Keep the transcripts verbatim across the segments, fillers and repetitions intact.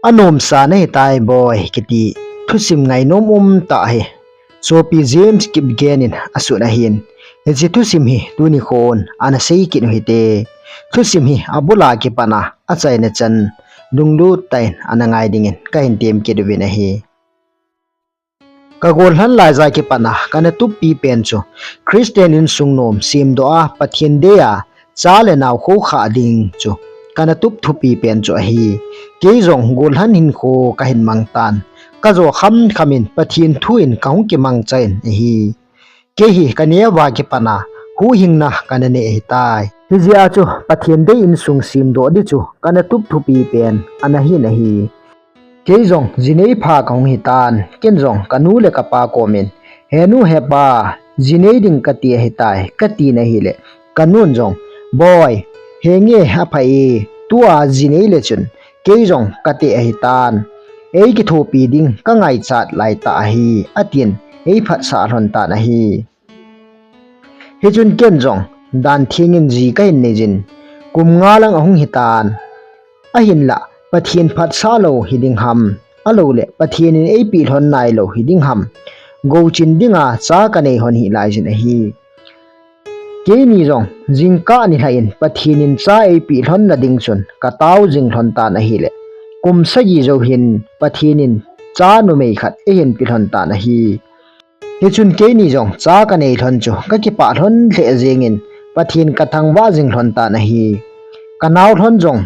Anomsa nahitai boi kiti thusim ngainom umtah hi sopi James Kipgen in asut ahin, hiche thusim hi tuni khon ana sei kit u hite. Thusim hi abula kipat a achaina chan lunglut tah in ana ngai dingin kahin tem kit uvin ahi. Ka gollhan laiya kipat a kana tuppi pen chu Christian insung nom semdoh a Pathen deiya cha le nao khoukhah ding chu kana tup thupi pen chu ahi. Kei jong gollhan hinkho kahin mang tan, kajo khamkham in Pathen thu in kahung kimangcha in ahi. Kei hi kaneo a kipat a huhhingna kana nei ahitai. Hijeh a chu Pathen dei insung semdoh ding chu kana tup thupi pen ana hin ahi. Kei jong jinei pha kahung hitan, ken jong kanu le kapa komin, "He nu, he pa, jinei ding kati ahitai," katin ahile, kanun jong, "Boi, henge, aphai, tua jinei le chun kei jong kati ahitan, eikithopi ding kangaichat laitah ahi," atin eiphatsah lhon tan ahi. Hichun ken jong dan thengin ji kahin neijin, kum nga lang ahung hitan, ahinlah Pathen phatsah lou hiding ham, ahilou le Pathen in eipeh lhon nailou hiding ham, gouchin dinga cha kanei lhon hih laijin ahi. Keini jong jingkah nilhah in Pathen in cha eipeh lhon nading chun katao jing lhon tan ahile, kum sagi jou hin Pathen in cha numei khat eihin pe lhon tan ahi. Hichun keini jong cha kanei lhon chu kakipah lhon lheh jengin Pathen kathangvah jing lhon tan ahi. Kanao lhon jong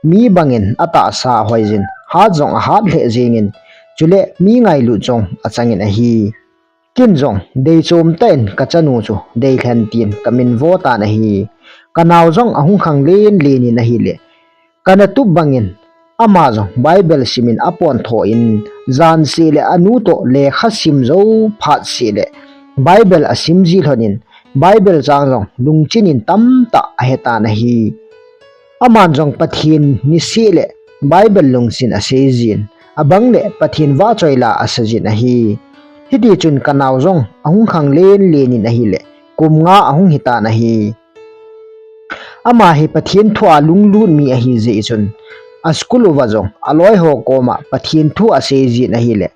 mi bangin atahsa ahoijin, hat jong ahat lheh jengin, chule mi ngailut jong achangin ahi. Ken jong deichom tah in kachanu chu deilhen tin kaminvo tan ahi. Kanao jong ahung khanglen len in ahile, kana tup bangin ama jong Bible simin apontho in, jan seh le anu toh lekha sim jou phat seh le Bible asim ji lhon in, Bible chang jong lungchin in tamtah ahetan ahi. Aman jong Pathen niseh le Bible lungchin asei jin, abang le Pathen vahchoi la asei jin ahi. Hitichun kanao jong ahung khanglen len in ahile, kum nga ahung hitan ahi. Ama hi Pathen thua lunglut mi ahi jeh chun, aschool uva jong aloiho koma Pathen thu asei jin ahile,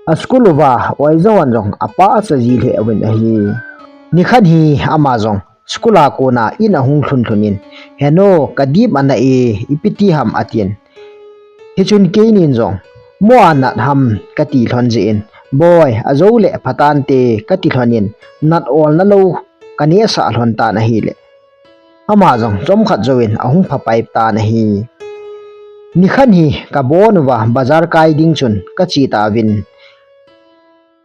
aschool uva oija hon jong apachat ji lheh uvin ahi. Nikhat hi ama jong school a kona in ahung lhun lhun in, "He nu, kadip ana e, ipi ti ham?" atin. Hichun keinin jong, "Mo a nat ham?" kati lhon jeh in, "Boi, ajou le phatante," kati lhon in, nat olna lou kanehsah lhon tan ahile, ama jong chomkhat jouvin ahung phapai tan ahi. Nikhat hi kabon uva bazar kai ding chun kache tauvin,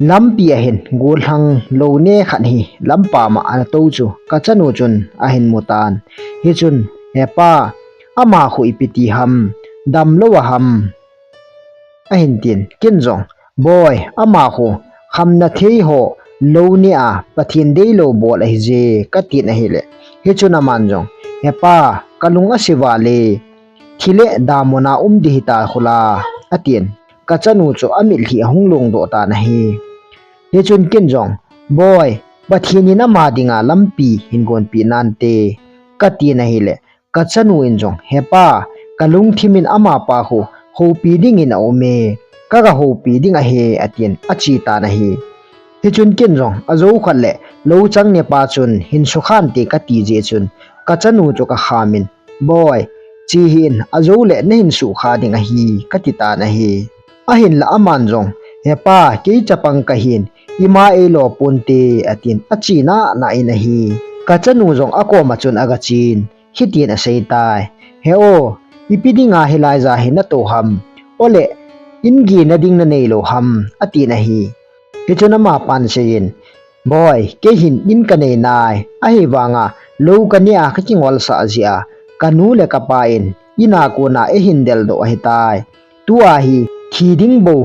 lampi ahin gollhang lou ne khat hi lampam a ana tou chu kachanu chun ahin mutan. Hichun, "He pa, ama khu ipi ti ham, damlou a ham?" ahin tin. Ken jong, "Boi, ama khu khamna thei ho lou ne a Pathen deilou bol ahije," katin ahile, hichun aman jong, "He pa, kalung ase vale, thi le damuna um ding hita khula," atin. Kachanu chu amitlhi ahung longdoh tan ahi. Hichun ken jong, "Boi, Pathen in ama dinga lampi hin gonpeh nante," katin ahile, kachanu in jong, "He pa, kalungthim in amapa khu houpi dingin aume, kaga houpi ding ahi," atin ache tan ahi. Hichun ken jong, "Ajou khat le lou chang ne pa chun hin sukhante," kati jeh chun, kachanu chu kakham in, "Boi, che hih in, ajou le nahin sukha ding ahi," kati tan ahi. Ahinla aman jong, "He pa, kei chapang kahin, ima eilo ponte," atin ache nana in ahi. Kachanu jong akoma chun agachen, hitin asei tai, "He o, ipi dinga hilaiya hi natou ham? Ole, in gena ding nanei lou ham?" atin ahi. Hichun amapan aseiyin, "Boi, kei hin in kanei nai, ahivanga lou kane a kakingolsah jeh a, kanu le kapa in in a kona eihin deldoh ahitai. Tua hi thi ding bou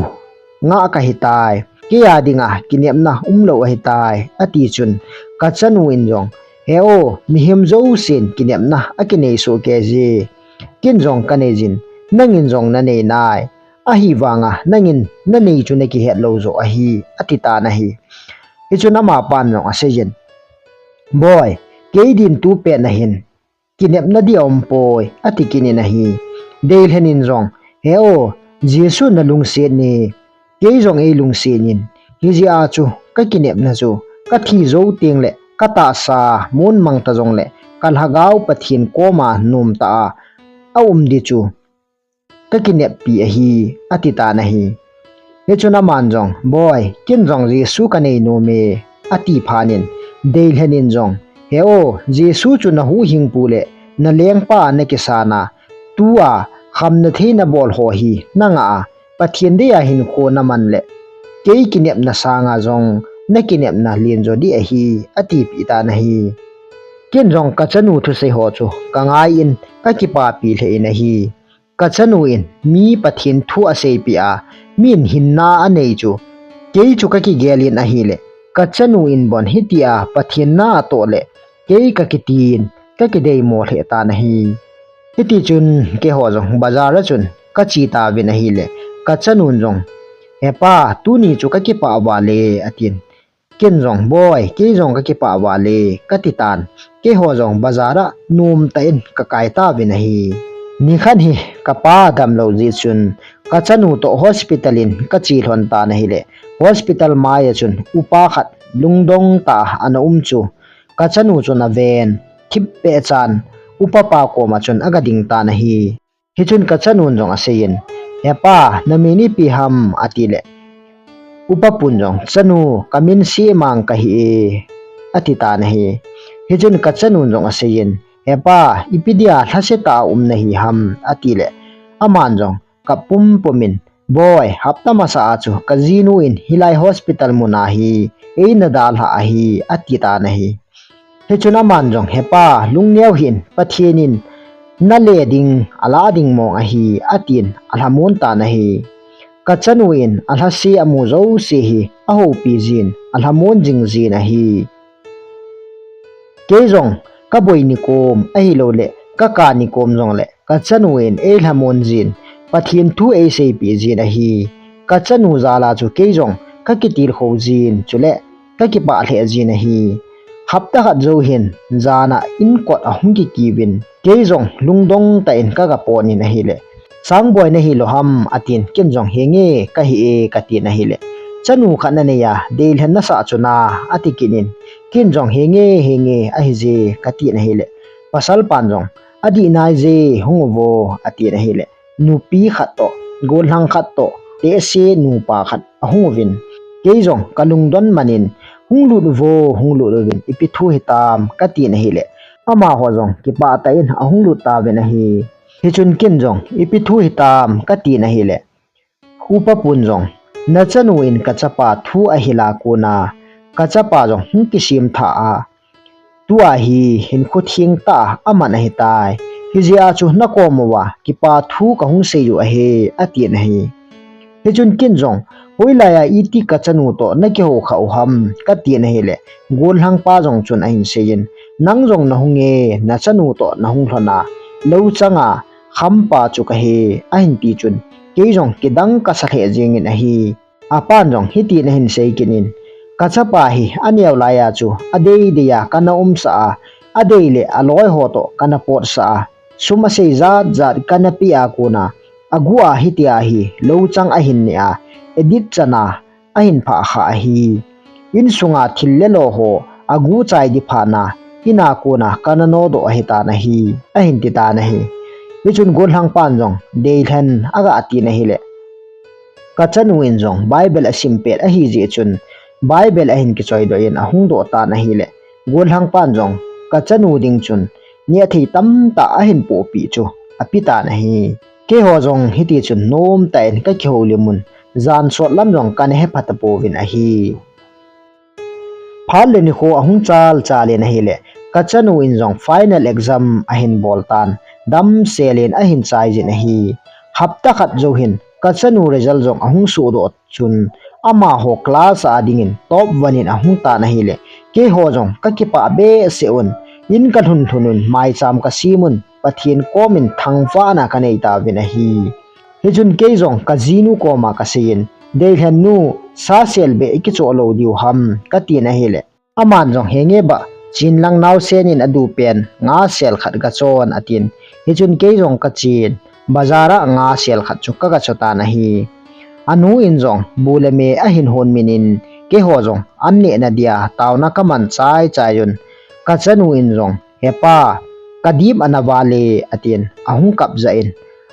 ngah kahitai. Kei a dinga kinepna umlou ahitai," ati chun, kachanu in jong, "He o, mihem jousen kinepna akinei soh kei je. Ken jong kaneiyin, nangin jong nanei nai. Ahivanga nangin nanei chu nakihet lou joh ahi," ati tan ahi. Hichun amapan jong aseiyin, "Boi, kei din tu pet na hin kinepna ding aumpoi," ati kit in ahi. Deilhen in jong, He o, Jesu nalungset ne, kei jong eilungset in, hijeh a chu kakinepna chu, kathi jou tengle katahsa mun mang ta jongle, kalhagao Pathen koma nomtah a aum ding chu kakineppi ahi, ati tan ahi. Hichun aman jong, Boi, ken jong Jesu kanei nom e, ati phat in, Deilhen in jong, He o, Jesu chu nahuhhingpu le nalengpa nakisan a, tua khamna thei nabol ho hi nangah a, Pathen deija hinkho naman le kei kinepna sanga jong nakinepna lenjo ding ahi, atipeh tan ahi. Ken jong kachanu thusei ho chu kangai in kakipapi lheh in ahi. Kachanu in mi Pathen thu aseipeh a, min hinna anei chu, kei chu kakigel in ahile, kachanu in bon hitia Pathen na atoh le, kei kakiti in, kakideimo lheh tan ahi. Hitichun keiho jong bazar a chun kache tauvin ahile, kachanun jong, He pa, tuni chu kakipah val e, atin. Ken jong, Boi, kei jong kakipah val e, kati tan. Keiho jong bazar a nomtah in kakai tauvin ahi. Nikhat hi kapa damlou jeh chun, kachanu toh hospital in kache lhon tan ahile, hospital mai a chun upa khat lungdong tah a ana um chu, kachanu chun aven, thipbeh chan, upa pa koma chun aga ding tan ahi. Hichun kachanun jong aseiyin, He pa, namin ipi ham, atile, upa pun jong, Chanu, kamin Semang kahi e, ati tan ahi. Hichun kachanun jong aseiyin, He pa, ipi dia lhasetah a um nahi ham, atile, aman jong kap pumpum in, Boi, hapta masa a chu kajinu in hilai hospital mun a hi eina dalhah ahi, ati tan ahi. Hichun aman jong, He pa, lungneo hih in, Pathen in nale ding, alah ding mong ahi, atin alhamon tan ahi. Kachanu in alhase amu jouse hi ahoupi jin, alhamon jing jin ahi. Kei jong kaboi nikom ahilouleh kaka nikom jongle kachanu in eilhamon jin, Pathen thu eiseipeh jin ahi. Kachanu jal a chu kei jong kakitilkhou jin, chule kakipah lheh jin ahi. Hapta khat jou hin, jan a inkot ahung kikiuvin, kei jong lungdong tah in kaga pon in ahile, Changboi nahilou ham, atin, ken jong, Henge, kahi e, katin ahile, Chanu khat nanei a, Deilhen nasah chu na, ati kit in, ken jong, Henge, henge, ahije, katin ahile, pasal pan jong, Adih naije, hung uvo, atin ahile, nupi khat toh, gollhang khat toh, tehse nupa khat ahung uvin, kei jong kalungdon man in, Hung lut uvo, hung lut uvin, ipi thu hitam, katin ahile, amaho jong kipah tah in ahung lut tauvin ahi. Hichun ken jong, Ipi thu hitam, katin ahile, upa pun jong, Nachanu in kachapa thu ahil a kon a, kachapa jong hung kisemthah a, tua hi hinkho theng tah a aman ahitai. Hijeh a chu nakom uva kipa thu kahung sei u ahi, atin ahi. Hichun ken jong, Hoilai a iti kachanu toh nakihou khah u ham, katin ahile, gollhang pa jong chun ahin seiyin, Nang jong nahung e, nachanu toh nahung lhon a, louchang a khampa chu kahi, ahin ti chun, kei jong kidang kasa lheh jengin ahi. Apan jong hitin ahin sei kit in, Kachapa hi aneo lai a chu adei dei a kana umsah a, adei le aloi ho toh kana potsah a, sum asei jat jat kana peh a kon a, aguh a hitia hi louchang ahin neh a, adih chan a ahin phah khah ahi. Insunga thil le lo ho aguh chai ding phat na, in a kon a kana nodoh ahitan ahi, ahin titan ahi. Hichun gollhang pan jong Deilhen aga tin ahile, Kachanu in jong Bible asim pet ahijeh chun, Bible ahin kichoidoh in ahung doh tan ahile, gollhang pan jong kachanu ding chun nehthei tamtah ahin pohpeh chu apetan ahi. Keiho jong hitichun nomtah in kakihoulim un, jan sot lam jong kana hepha tapouvin ahi. Phat le nikho ahung chal chal in ahile, kachanu in jong final exam ahin bol tan, damsel in ahin chaijin ahi. Hapta khat jou hin kachanu result jong ahung sohdoh chun, amaho class a dingin top one in ahung tan ahile, keiho jong kakipah behseh un, in kalhun lhun un, maicham kasem un, Pathen komin thangvahna kanei tauvin ahi. Hichun kei jong kajinu koma kaseiyin, Deilhen nu, sa sel beh ikichoh lou diu ham, katin ahile, aman jong, Henge bah, chin lang naosen in adu pen nga sel khat gachon, atin. Hichun kei jong kachen, bazar a nga sel khat chu ka ga cho tan ahi. Anu in jong bu le me ahin hon min in, keiho jong an neh na dia taona ka man chai chai un, ka chanu in jong, "He pa, ka dip ana val e," atin, ahung kap jah in,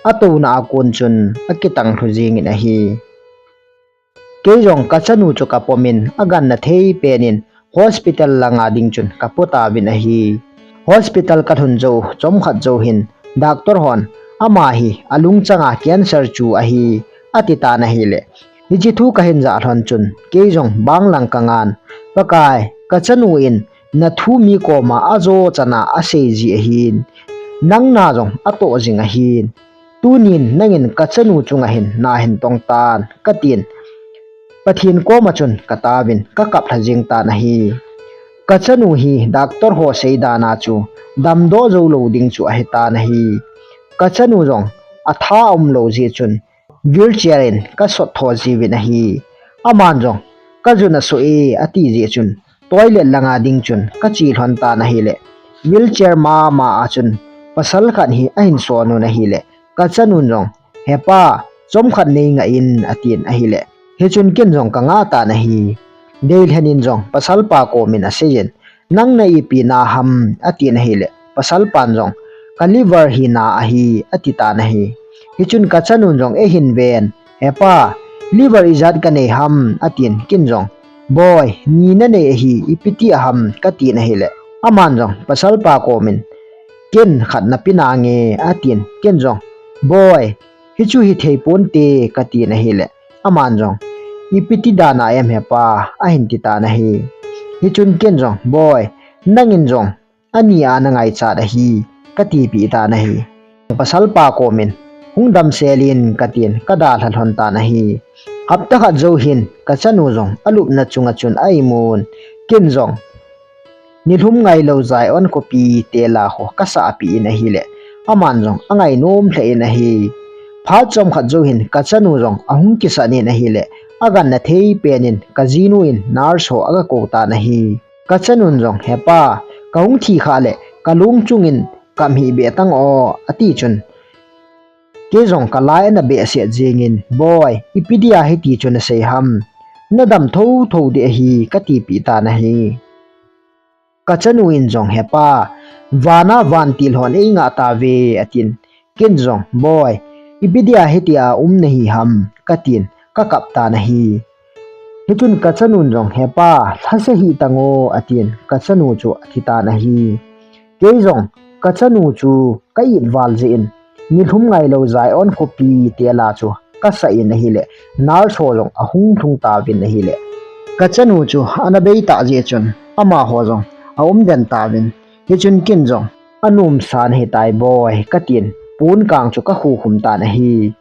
atouna a kon chun akitang lhu jing in ahi. Kei jong ka chanu chu ka pom in, aganna thei pen in hospital langa ding chun ka po tauvin ahi. Hospital ka lhun jou, chomkhat jou hin, doctor hon, "Ama hi alungchang a cancer chu ahi," ati tan ahile, hiche thu ka hin jah lhon chun, kei jong bang lang ka ngan, "Pakai, ka chanu in na thu mi koma ajo chan a asei ji ahin, nang na jong atoh jing ahin, tunin nangin ka chanu chunga hin na hin tong tan," ka tin, Pathen koma chun ka tauvin ka kap lha jing tan ahi. Ka chanu hi doctor ho sei dan a chu damdoh jou lou ding chu ahi tan ahi. Ka chanu jong atha aum lou jeh chun wheelchair in ka sot tho jiuvin ahi. Aman jong, "Ka ju na so e," ati jeh chun toilet langa ding chun ka che lhon tan ahile, wheelchair mama a chun pasal khat hi ahin son un ahile, ka chanun jong, "He pa, chomkhat nei ngah in," atin ahile, hichun ken jong ka ngah tan ahi. Deilhen in jong pasal pa komin asei in, "Nang na ipi na ham?" atin ahile, pasal pan jong, "Ka liver hi na ahi," ati tan ahi. Hichun ka chanun jong eihin ven, "He pa, liver ijat ka nei ham?" atin, ken jong, "Boi, ni na nei ahi, ipi ti a ham?" ka tin ahile, aman jong pasal pa komin, "Ken khat na pe nange," atin, ken jong, "Boi, hichu hithei ponte," ka tin ahile, aman jong, "Ipi ti dan a em he pa?" ahin ti tan ahi. Hichun ken jong, "Boi, nangin jong ani a na ngaichat ahi," ka tipeh tan ahi. Pasal pa komin, "Hung damsel in," ka tin, ka dalha lhon tan ahi. Hapta khat jou hin ka chanu jong alupna chunga chun a imun, ken jong nilhum ngailou Zion khopi tela ho ka sahpeh in ahile, aman jong angainom lheh in ahi. Phat chomkhat jou hin ka chanu jong ahung kisat in ahile, aganna thei pen in ka jinu in nurse ho aga kou tan ahi. Ka chanun jong, "He pa, ka hung thi khah le ka lung chungin kap hih beh tan o," ati chun, kei jong ka lai ana behseh jingin, "Boi, ipi dia hiti chu na sei ham? Na dam thotho ding ahi," ka tipeh tan ahi. Ka chanu in jong, "He pa, vana vantil hon eingah tauve," atin, ken jong, "Boi, ipi dia hitia um nahi ham?" ka tin, ka kap tan ahi. Hichun ka chanun jong, "He pa, lhase hih tan o," atin, ka chanu chu athi tan ahi. Kei jong ka chanu chu ka it val jeh in, nilhum ngailou Zion khopi tela chu ka sah in ahile, nurse ho jong ahung lhung tauvin ahile, ka chanu chu ana bei tah jeh chun amaho jong aum den tauvin. Hichun ken jong, "Anom sa nahi tai boi," ka tin, pon kang chu ka khukhum tan ahi.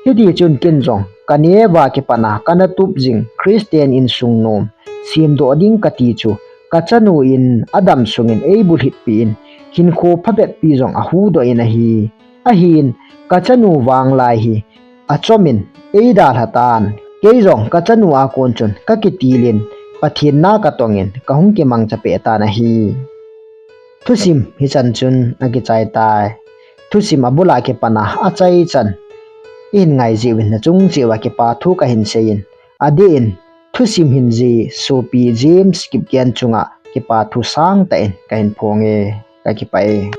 Hiti chun ken jong ka neh uva kipat a kana tup jing Christian insung nom semdoh ding kati chu ka chanu in adam sungin eibulhit peh in, hinkho phabep pi jong ahuhdoh in ahi. Ahin, ka chanu vanglai hi achom in eidalha tan. Kei jong ka chanu a kon chun ka kitil in, Pathen na ka tong in ka hung kimangcha peh tan ahi. Thusim hichan chun akichai tai. Thusim abul a kipat a achaichan ihin ngai jeh uvin nachung cheh uva kipa thu kahin sei in, adeh in thusim hin jih sopi James Kipgen chunga kipa thu sangtah in kahin phong e, ka kipah e.